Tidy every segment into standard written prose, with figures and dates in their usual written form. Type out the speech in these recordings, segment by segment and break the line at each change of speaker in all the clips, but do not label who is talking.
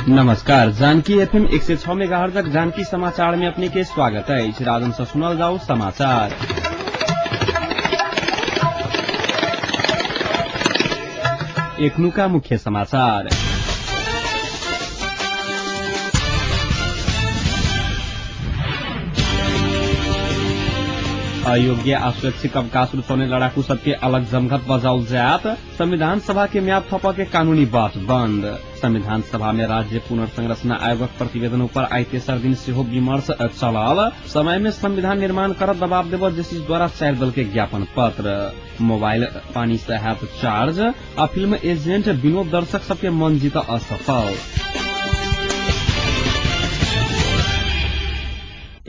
नमस्कार, जानकी एफएम 106 मेगाहर्जक जानकी समाचार में अपने के स्वागत अछि। राजन से सुनल जाऊ समाचार। एखनुका मुख्य समाचार। अयोग्य आ स्वैच्छिक अवकाश रुचौने लड़ाकू सबके अलग जमघट बजाओल जायत। संविधान सभा के म्याद थपऽ के कानूनी बाट बंद। संविधान सभा में राज्य पुनर्संरचना आयोगक प्रतिवेदन ऊपर आइ तेसर दिन सेहो विमर्श चलल। समय में संविधान निर्माण कर दबाव देबऽ जेसिस द्वारा 4 दल के ज्ञापन पत्र। मोबाइल पानी से हैत चार्ज आ फिल्म एजेंट विनोद दर्शक सबके मन जीत असफल।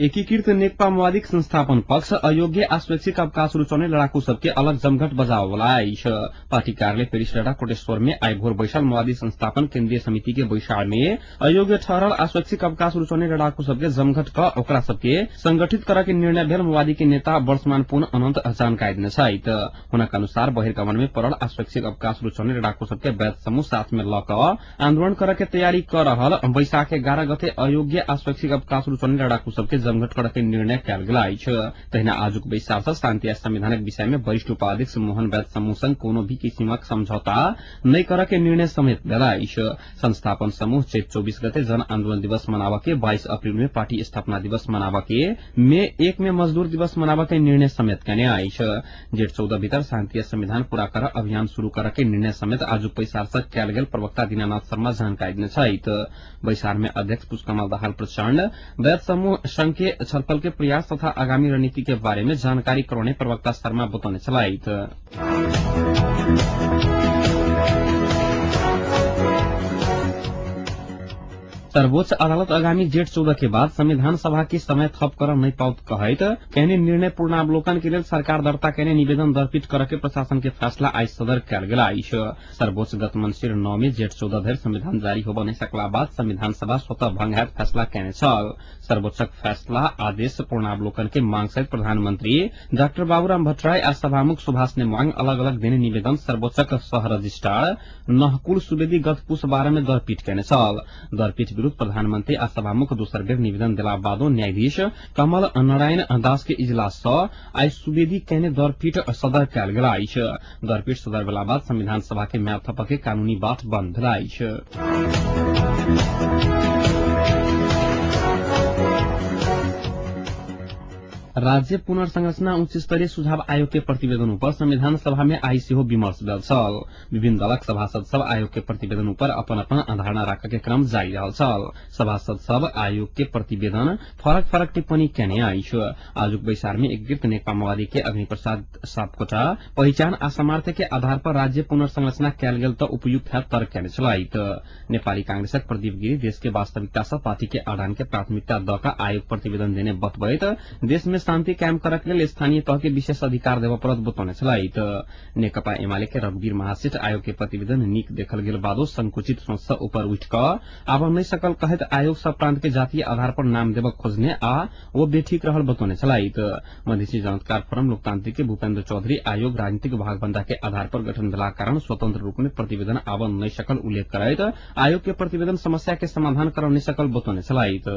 एकीकृत नेकपा माओवादीक संस्थापन पक्ष अयोग्य आ स्वैच्छिक अवकाश रुचौने लड़ाकू सबके अलग जमघट बजाओला अछि। पार्टी कार्यालय पेरिस डाँडा कोटेश्वर में आइ भोर बैसल माओवादी संस्थापन केन्द्रीय समिति के बैसार में अयोग्य ठहरल आ स्वैच्छिक अवकाश रुचौने लड़ाकू सबके जमघट क ओकरा सबके संगठित करऽ के निर्णय भेल माओवादी के नेता वर्षमान पुन अनंत जानकारी देने छथि। हुनक अनुसार बहिर्गमन में पड़ल आ स्वैच्छिक अवकाश रुचौने लड़ाकू सबके वैध समूह साथ में ल क आंदोलन करऽ के तैयारी क रहल वैशाख 11 गते अयोग्य आ स्वैच्छिक अवकाश रुचौने लड़ाकू सबके जमघट करऽ के निर्णय कयल गेल अछि। तहिना आजुक बैसार सँ शांति आ संविधानक विषय में वरिष्ठ उपाध्यक्ष मोहन वैद्य समूह संग कोनो भी किसिमक समझौता नहि करऽ के निर्णय समेत भेल अछि। संस्थापन समूह चैत 24 गते जन आंदोलन दिवस मनाबऽ के, 22 अप्रैल में पार्टी स्थापना दिवस मनाबऽ के, मे 1 में मजदूर दिवस मनाबऽ के निर्णय समेत केने अछि। जेठ 14 भीतर शांति आ संविधान पूरा कर अभियान शुरू करऽ के निर्णय समेत आजुक बैसार सँ कयल गेल प्रवक्ता दीनानाथ शर्मा जानकारी देने छथि। बैसार में अध्यक्ष पुष्पकमल दाहाल प्रचंड वैध समूह संघ के छलफल के प्रयास तथा आगामी रणनीति के बारे में जानकारी करौने प्रवक्ता शर्मा बतौने छलथि। सर्वोच्च अदालत आगामी जेठ 14 के बाद संविधान सभा के समय थप कर नहीं पाउत कहैत केने निर्णय पूर्णावलोकन के लेल सरकार दर्ता केने निवेदन दर्पित कर के प्रशासन के फैसला आइ सदर कयल गेल अछि। सर्वोच्च गत मंसिर 9 में जेठ 14 धरि संविधान जारी होबऽ नहि सकला बाद संविधान सभा स्वतः भंग हैत फैसला केने छल। सर्वोच्चक फैसला आदेश पूर्णावलोकन के मांग सहित प्रधानमंत्री डाक्टर बाबूराम भट्टराई आ सभामुख सुभाष नेमांग अलग अलग देने निवेदन सर्वोच्चक सह रजिस्ट्रार नहकुल सुवेदी गत पुस 12 में दरपीट केने छल। दरपीट विरूद्ध प्रधानमंत्री आ सभामुख दोसर बेर निवेदन देला बादो न्यायाधीश कमल नारायण दास के इजलास सँ आइ सुवेदी केने दरपीट सदर कयल गेल अछि। दरपीट सदर भेला बाद संविधान सभा के म्याद थपऽ के कानूनी बाट बंद भेल अछि। राज्य पुनर्संरचना उच्च स्तरीय सुझाव आयोग के प्रतिवेदन ऊपर संविधान सभा में आइ सेहो विमर्श भेल छल। विभिन्न दलक सभासद सब आयोग के प्रतिवेदन ऊपर अपन अपन धारणा राखऽ के क्रम जारी रहल छल। सभासद सब आयोग के प्रतिवेदन फरक फरक टिप्पणी केने अछि। आजुक बैसार में एकीकृत नेकपा माओवादी के अग्नि प्रसाद सापकोटा पहिचान आ सामर्थ्य के आधार पर राज्य पुनर्संरचना कयल गेल तऽ उपयुक्त हैत तर्क केने छलथि। नेपाली कांग्रेसक प्रदीप गिरी देश के वास्तविकता सँ पार्टी के अडान के प्राथमिकता दऽ कऽ आयोग प्रतिवेदन देने बतबैत देश में शांति कायम करक लेल स्थानीय तह के विशेष अधिकार देबऽ पड़त बतौने छलथि। नेकपा एमाले के रघुवीर महासेठ आयोग के प्रतिवेदन नीक देखल गेल बादो संकुचित सोच सँ ऊपर उठि कऽ आबऽ नहि सकल कहैत आयोग सब प्रांत के जातीय आधार पर नाम देबऽ खोजने आ ओ बेठीक रहल बतौने छलथि। मधेसी जनअधिकार फोरम लोकतांत्रिक के भूपेन्द्र चौधरी आयोग राजनीतिक भागबंदा के आधार पर गठन भेलाक कारण स्वतंत्र रूप में प्रतिवेदन आबऽ नहि सकल उल्लेख करैत आयोग के प्रतिवेदन समस्या के समाधान करऽ नहि सकल बतौने छलथि।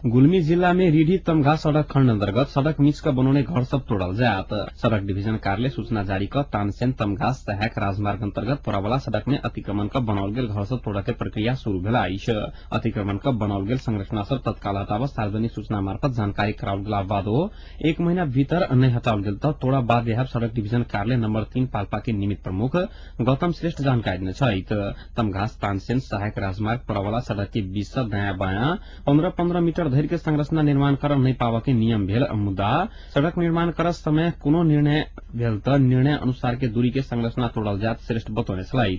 गुल्मी जिला में रिढी तमघा सड़क खण्ड अन्तर्गत सड़क मिच क बनौने घर सब तोड़ल जायत। सड़क डिवीजन कार्यालय सूचना जारी क तानसेन तमघा सहायक राजमार्ग अन्तर्गत पड़यवला सड़क में अतिक्रमण क बनाओल गेल घर सब तोड़ऽ के प्रक्रिया शुरू भेल अछि। अतिक्रमण क बनाओल गेल संरचना सब तत्काल हटाबऽ सार्वजनिक सूचना मार्फत जानकारी कराओल गेला बादो 1 महीना भीतर नहि हटाओल गेल तऽ तोड़ा बाध्य हैब सड़क डिवीजन कार्यालय नंबर 3 पाल्पा के निमित्त प्रमुख गौतम श्रेष्ठ जानकारी देने छथि। तमघास तानसेन सहायक राजमार्ग पड़यवला सड़क के बीच सँ दायाँ बायाँ 15-15 मीटर धरि के संरचना निर्माण करऽ नहि पाबऽ के नियम भेल मुदा सड़क निर्माण करऽ समय कोनो निर्णय भेल तऽ निर्णय अनुसार के दूरी के संरचना तोड़ल जायत श्रेष्ठ बतौने छलथि।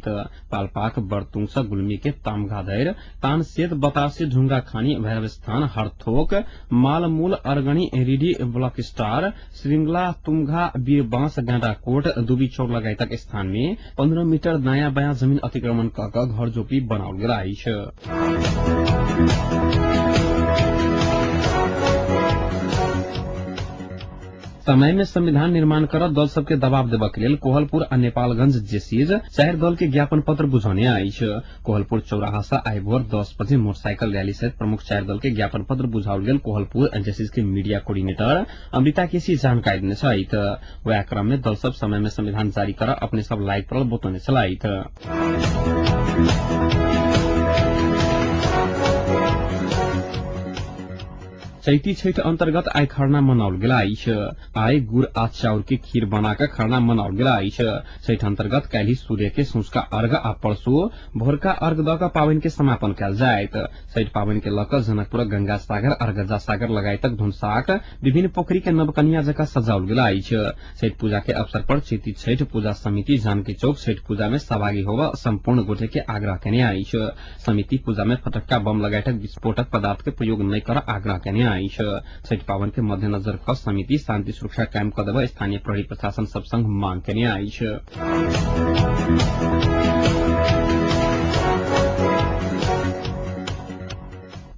पाल्पाक बरतुंग सँ गुल्मी के तामघा धरि तानसेत बतासे ढुंगा खानी भैरवस्थान हरथोक मालमूल अरगणी रिडी ब्लॉक स्टार श्रृंगला तुमघा वीरबांस गांडाकोट दुबी चौर लगायतक स्थान में 15 मीटर दायाँ बायाँ जमीन अतिक्रमण क कऽ घर झोपड़ी बनाओल गेल अछि। समय में संविधान निर्माण कर दल सबके दबाव देबक के लेल कोहलपुर आ नेपालगंज जेसीज 4 दल के ज्ञापन पत्र बुझौने अछि। कोहलपुर चौराहा से आइ भोर 10 बजे मोटरसाइकिल रैली सहित प्रमुख 4 दल के ज्ञापन पत्र बुझाओल गेल कोहलपुर जेसीज के मीडिया कोऑर्डिनेटर अमृता केसी जानकारी देने छथि। वएह क्रम में दल सब समय में संविधान जारी कर अपने सब लायक पड़ल बतौने छलथि। चैती छैठ अन्तर्गत आइ खरना मनाओल गेल अछि। आइ गुड़ आ चाउर के खीर बना कऽ खरना मनाओल गेल अछि। छैठ अन्तर्गत काल्हि सूर्य के सौंझका अर्घ आ परसू भोरका अर्घ दऽ कऽ पाबनि के समापन कयल जायत। छैठ पाबनि के लऽ कऽ जनकपुरक गंगा सागर, अरगजा सागर लगायतक धुनसाक विभिन्न पोखरि के नवकनिया जकाँ सजाओल गेल अछि। छैठ पूजा के अवसर पर चैती छैठ पूजा समिति जानकी चौक छैठ पूजा में सहभागी होब सम्पूर्ण गोटे के आग्रह केने अछि। समिति पूजा में फटक्का, बम लगायतक विस्फोटक पदार्थ के प्रयोग नहि कर आग्रह केने अछि। छैठ पावन के मध्यनजर क समिति शांति सुरक्षा कायम क देब स्थानीय प्रहरी प्रशासन सब संग मांग केने अछि।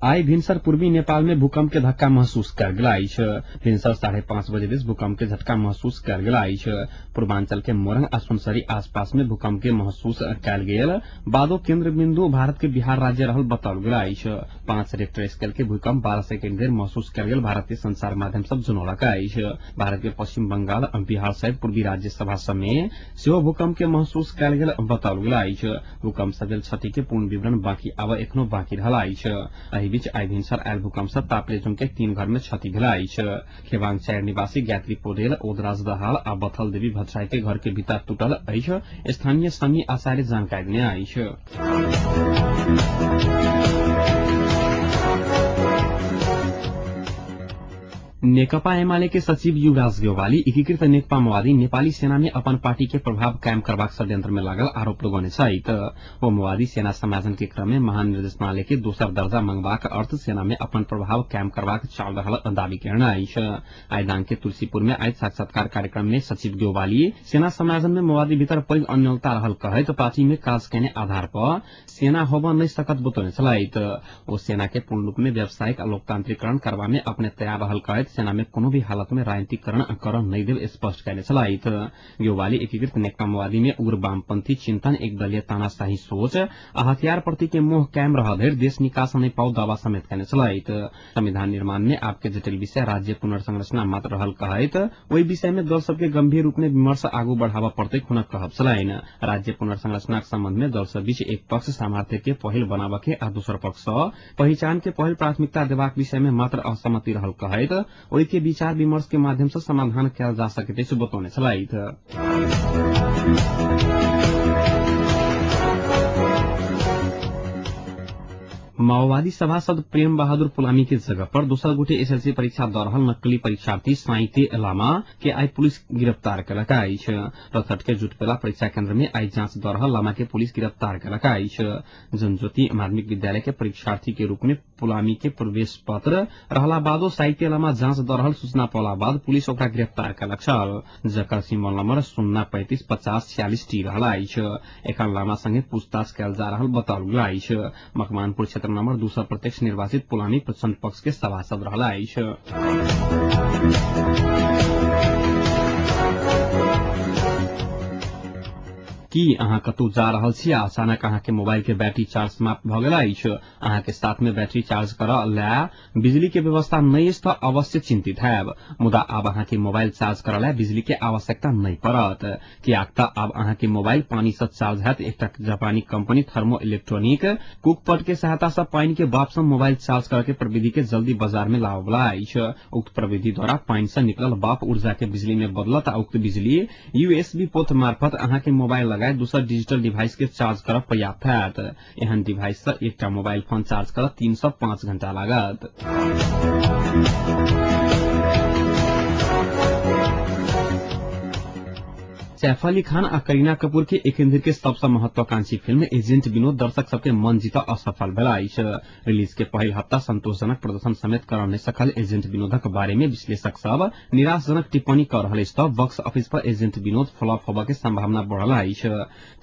आइ भिनसर पूर्वी नेपाल में भूकंप के धक्का महसूस कयल गेल अछि। भिनसर 5:30 बजे दिस भूकंप के झटका महसूस कयल गेल अछि। पूर्वांचल के मोरंग आ सुनसरी आसपास में भूकंप के महसूस कयल गेल बादो केंद्र बिंदु भारत के बिहार राज्य रहल बताओल गेल अछि। 5 रेक्टर स्केल के भूकंप 12 सेकेंड धरि महसूस कयल गेल भारतीय संचार माध्यम सब जनौलक अछि। भारत के पश्चिम बंगाल, बिहार सहित पूर्वी राज्य सभा सब में सेहो भूकंप के महसूस कयल गेल बताओल गेल अछि। भूकंप सँ भेल क्षति के पूर्ण विवरण बाकी आब एखनो बाकी रहल अछि। एहि बीच आइ भिनसर आयल भूकंप सँ ताप्लेजुङ के 3 घर में क्षति भेल अछि। खेवाङ 4 निवासी गायत्री पौडेल, ओदराज दहाल आ बथल देवी भट्टराई के घर के भित्ता टूटल अछि। स्थानीय समी आचार्य जानकारी देने अछि। नेकपा एमाले के सचिव युवराज गेवाली एकीकृत नेकपा माओवादी नेपाली सेना में अपन पार्टी के प्रभाव कायम करबाक षड्यंत्र में लागल आरोप लगौने छथि। ओ माओवादी सेना समाजन के क्रम में महानिर्देशनालय के दोसर दर्जा मंगबाक अर्थ सेना में अपन प्रभाव कायम करबाक चाल रहल दावी केने अछि। आइ दाङ के तुलसीपुर में आइ साक्षात्कार कार्यक्रम में सचिव गेवाली सेना समाजन में माओवादी भीतर पैघ अन्यलता रहल कहैत पार्टी में काज केने आधार पर सेना होब नहि सकत बतौने छलथि। ओ सेना के पूर्ण रूप में व्यावसायिक आ लोकतांत्रिकरण करबा में अपने तैयार रहल कहैत सेना में कोनो भी हालत में राजनीतिकरण कर नहि देब स्पष्ट कयने छलथि। गेवाली एकीकृत नेकपा माओवादी में उग्र वामपंथी चिंतन, एकदलीय तानाशाही सोच आ हथियार प्रति के मोह कायम रह धरि देश निकास नहि पाउ दावा समेत कयने छलथि। संविधान निर्माण में आपके जटिल विषय राज्य पुनर्संरचना मात्र रहल कहैत ओहि विषय में दल सबके गंभीर रूप में विमर्श आगू बढ़ाबऽ पड़तै हुनक कहब छलनि। राज्य पुनर्संरचनाक संबंध में दल सब बीच एक पक्ष सामर्थ्य के पहिल बनाबऽ के आ दोसर पक्ष पहिचान के पहिल प्राथमिकता देबाक विषय में मात्र असहमति रहल कहैत ओहि के विचार विमर्श के माध्यम से समाधान कयल जा सकैत अछि बतौने छलथि। माओवादी सभासद प्रेम बहादुर पुलामी के जगह पर दोसर गोटे एसएलसी परीक्षा दऽ रहल नक्कली परीक्षार्थी साइते लामा के आइ पुलिस गिरफ्तार केलक अछि। रथहट के जुटपेला परीक्षा केंद्र में आइ जांच दऽ रहल लामा के पुलिस गिरफ्तार केलक अछि। जनज्योति माध्यमिक विद्यालय के परीक्षार्थी के रूप में पुलामी के प्रवेश पत्र रहला बादो साइते लामा जांच दऽ रहल सूचना पौला बाद पुलिस ओकरा गिरफ्तार केलक छल, जकर सिमल नंबर 0 35 50 46 टी रहल अछि। एखन लामा संगे पूछताछ कयल जा रहल बताओल गेल अछि। मकवानपुर क्षेत्र नंबर 2 प्रत्यक्ष निर्वाचित पुलामी प्रचंड पक्ष के सभासद रहल अछि। की अहाँ कतौ जा रहल छी आ अचानक अहाँ के मोबाइल के बैटरी चार्ज समाप्त भऽ गेल अछि? अहाँ के साथ में बैटरी चार्ज करऽ लए बिजली के व्यवस्था नहि अछि तऽ अवश्य चिंतित हैब, मुदा आब अहाँ के मोबाइल चार्ज करऽ लए बिजली के आवश्यकता नहि पड़त, कियाक तऽ आब अहाँ के मोबाइल पानी सँ चार्ज हैत। एकटा जापानी कंपनी थर्मो इलेक्ट्रॉनिक कुकपट के सहायता सँ पानि के बाप सँ मोबाइल चार्ज करऽ के प्रविधि के जल्दी बाजार में लाबऽ वाला अछि। उक्त प्रविधि द्वारा पानि सँ निकलल बाप ऊर्जा के बिजली में बदलत आ उक्त बिजली यूएसबी पोर्ट मार्फत अहाँ के मोबाइल लगायत दोसर डिजिटल डिवाइस के चार्ज करब पर्याप्त हैत। एहन डिवाइस सँ एकटा मोबाइल फोन चार्ज करब 3 से 5 घंटा लागत। सैफ अली खान आ करीना कपूर के एखन धरि के सबसँ महत्वाकांक्षी फिल्म एजेंट विनोद दर्शक सबके मन जीत असफल भेल अछि। रिलीज के पहिल हप्ता संतोषजनक प्रदर्शन समेत कर नहि सकल एजेंट विनोदक बारे में विश्लेषक सब निराशजनक टिप्पणी कर रहल अछि त बॉक्स ऑफिस पर एजेंट विनोद फ्लॉप होबय के संभावना बढ़ल अछि।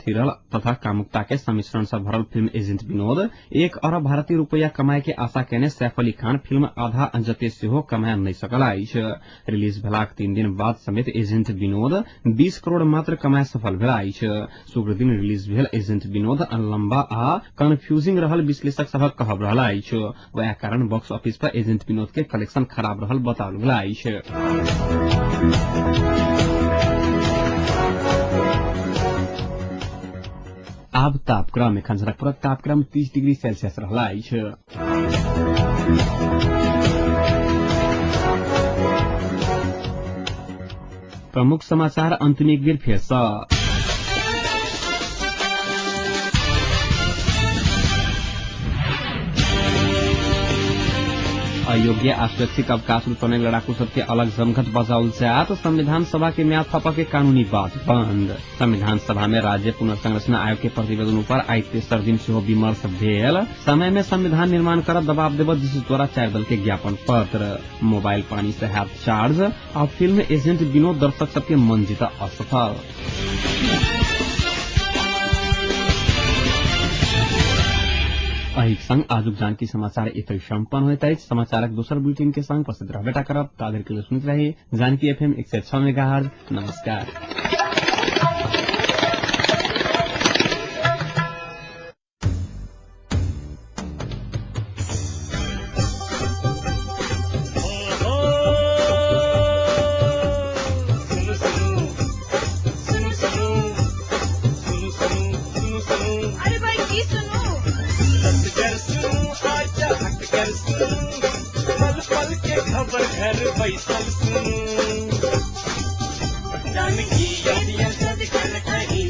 थ्रिलर तथा कामुकता के सम्मिश्रण से भरल फिल्म एजेंट विनोद 1 अरब भारतीय रुपैया कमाए के आशा केने सैफ अली खान फिल्म आधा जते सेहो कमाए नहि सकल अछि। रिलीज भेलाक 3 दिन बाद समेत एजेंट विनोद 20 करोड़ मात्र कमाए सफल भेल अछि। शुक्र दिन रिलीज भेल एजेंट विनोद लंबा आ कंफ्यूजिंग रहल विश्लेषक सभक कहब रहल अछि। वएह कारण बॉक्स ऑफिस पर एजेंट विनोद के कलेक्शन खराब रहल बताओल गेल अछि। आब तापक्रम एखन जनकपुरक तापक्रम 30 डिग्री सेल्सियस रहल अछि। प्रमुख समाचार अंतिम एक बेर फेर सँ। अयोग्य आ स्वैच्छिक अवकाश रुचने लड़ाकू सबके अलग जमघट बजाउल जायत। संविधान सभा के म्याद थप के कानूनी बात बंद। संविधान सभा में राज्य पुनर्संरचना आयोग के प्रतिवेदन पर आइ तेसर दिन सेहो विमर्श भेल। समय में संविधान निर्माण कर दबाव देब द्वारा 4 दल के ज्ञापन पत्र। मोबाइल पानी से हैत चार्ज आ फिल्म एजेंट विनोद दर्शक सबके मन जीत असफल। एहि संग आजुक जानकी समाचार एतय सम्पन्न होइत अछि। समाचारक दोसर बुलेटिन के संग प्रसिद्ध रहबेटा करब। ताधरि के लिए सुनैत रही जानकी एफएम 106 मेगाहर्ट्ज। नमस्कार।
अरे भाई की सुनू?
पल पल के खबर घर बैसल सुनू जानकी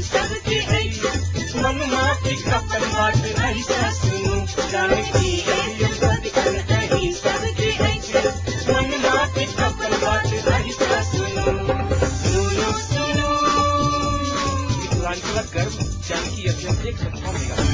सबके अछि
मन माटी अपन बात ऐसा सुनू जानकी
सबके अछि
मन माटी अपन बात ऐसा सुनू सुनू सुनू मिथिलांचलक गर्व जानकी एफएम 106 मेगाहर्ट्ज।